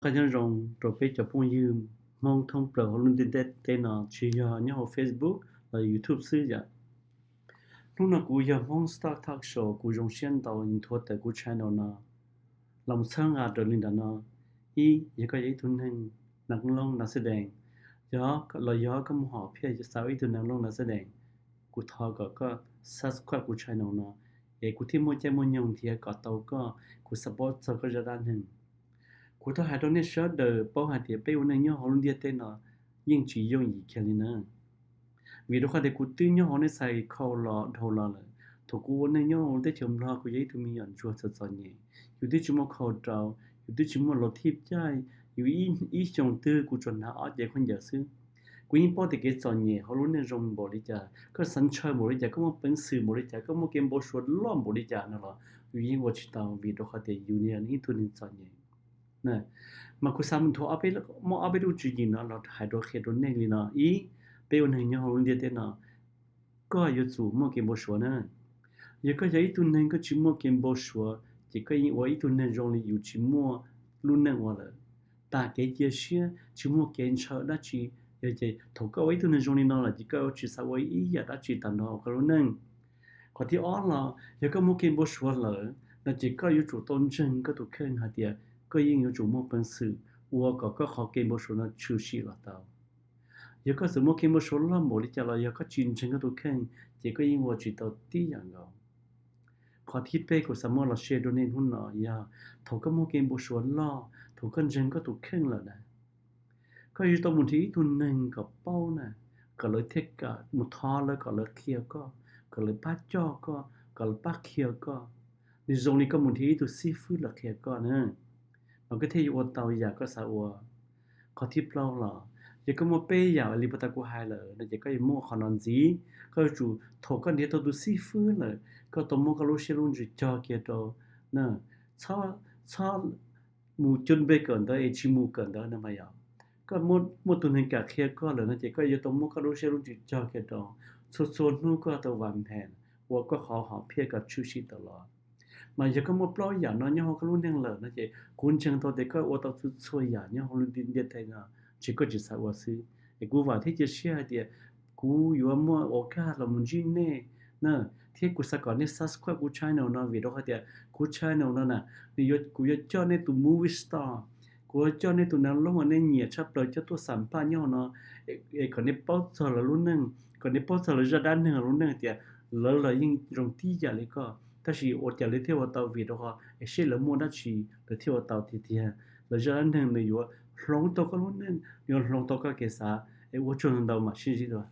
Qab nyob zoo rau peb cov phooj ywg Hmoob thoob plaws hauv lub ntiaj teb no, tsis yog nyob hauv Facebook los YouTube xwb yom. Hnub no kuv yog Hmoob Stock Talk Show, kuv zoo siab ntau nthuav tawm kuv channel no los txhawb nqa raws li ntawm no. Ib, yog koj yog ib tug neeg nas loob nas xeeb dees, yog los yog koj muaj hom phiaj xav ua ib tug nas loob nas xeeb dees, kuv thov kom koj subscribe kuv channel no, es kuv thiaj muaj caij muaj nyoog nrhiav kom tau koj, kuv support txog koj zaj dab neeg. Kuv tau hais rau nej sawv daws paub hais tias peb ua neej nyob hauv lub ntiaj teb no yeej tsis yooj yim kiag li na. Vim rau qhov tias kuv twb nyob hauv nej txhais khau los dhau los lawm. Thaum kuv ua neej nyob hauv teb chaws Nplog, kuv yog ib tug me nyuam ntsuag txom txom nyem, yus twb tsis muaj khau rau, yus twb tsis muaj los thib caij, yus ib xyoos twg kuv tsuas hnav ob cev khaub ncaws xwb. Kuv yeej paub tias kev txom nyem hauv lub neej zoo npaum li cas, koj xav ntshaw npaum li cas, koj muaj peev xwm npaum li cas, koj muaj kev npau suav loj npaum li cas no los yus yeej ua tsis tau, vim rau qhov tias yus yog ib tug neeg txom nyem. Mas kuv xav mus nthuav muab ob peb lub tswv yim no los hais rau qhia rau nej li no. Ib, peb ua neeg nyob hauv lub ntiaj teb no, koj yuav tsum muaj kev npau suav na. Yog koj yog ib tug neeg koj tsis muaj kev npau suav, ces koj yeej ua ib tug neeg zoo li yus tsis muaj lub neej ua lawm, tas kev cia siab, tsis muaj kev ntshaw dab tsi. Yog ces thaum koj ua ib tug neeg zoo li no lawm ces koj yuav tsis xav ua ib yam dab tsi tag nrho koj lub neej. Qhov thib ob los yog koj muaj kev npau suav lawm no ces koj yuav tsum tau ntseeg koj tus kheej hais tias koj yeej yuav tsum muaj peev xwm ua kom koj qhov kev npau suav no tshwm sim los tau. Yog koj txawm muaj kev npau suav loj npaum li cas los yog koj tsis ntseeg koj tus kheej, ces koj yeej ua tsis tau tib yam nkaus. Qhov thib peb kuv xav muab los share rau nej hnub no yog thaum koj muaj kev npau suav loj, thaum koj ntseeg koj tus kheej lawm na, koj yuav tau mus nrhiav ib tug neeg kom paub na, kom lawv thiaj kam mus thov lawv kom lawv qhia koj, kom lawv pab coj koj, kom lawv pab qhia koj. Nws zoo li koj mus nrhiav ib tug xib fwb los qhia koj na, mas koj thiaj yuav ua tau yam koj xav ua. Qhov thib plaub los yog koj muaj peb yam li puag ta kuv hais lawm no ces koj yuav muaj qhov no ntxiv. Koj yuav tsum, thaum koj nrhiav tau tus xib fwb lawm, koj tau muab koj lub siab lub ntsws cog kiag rau, txhob, txhob mus coj npe kawm ntawv es tsis mus kawm ntawv no mas yog. Koj muaj tus neeg kam qhia koj lawm no ces koj yuav tau muab koj lub siab lub ntsws cog kiag rau, txhua txhua hnub koj tau vam meej ua koj qhov hom phiaj kom tshwm sim tau los. Mas yog koj muaj plaub yam no nyob hauv koj lub neej lawm no ces kuv ntseeg tau tias koj ua tau txhua txhua yam nyob hauv lub ntiaj teb no, tsis, koj tsis xav ua xwb. Es kuv vam thiab cia siab hais tias kuv yuav muaj ua kaj los mus ntsib nej na, thiab kuv xav kom nej subscribe kuv channel no vim rau qhov tias kuv channel no na, nws yuav, kuv yuav coj nej tus movie star, kuv yuav coj nej tus nas loob uas nej nyiam tshaj plaws coj tuaj xam phaj nyob hauv no, es kom nej paub txog lawv lub neej, kom nej paub txog lawv zaj dab neeg lub neej tias lawv los yeej zoo tib yam li koj, tab sis ua cas lawv thiaj ua tau, vim rau qhov es seb lawv muaj dab tsi lawv thiaj ua tau tiag tiag. Lawv zaj dab neeg nws yuav hloov tau koj lub neej, yuav hloov tau koj kev xav. Es ua tsaug ntau, mam sib ntsib dua.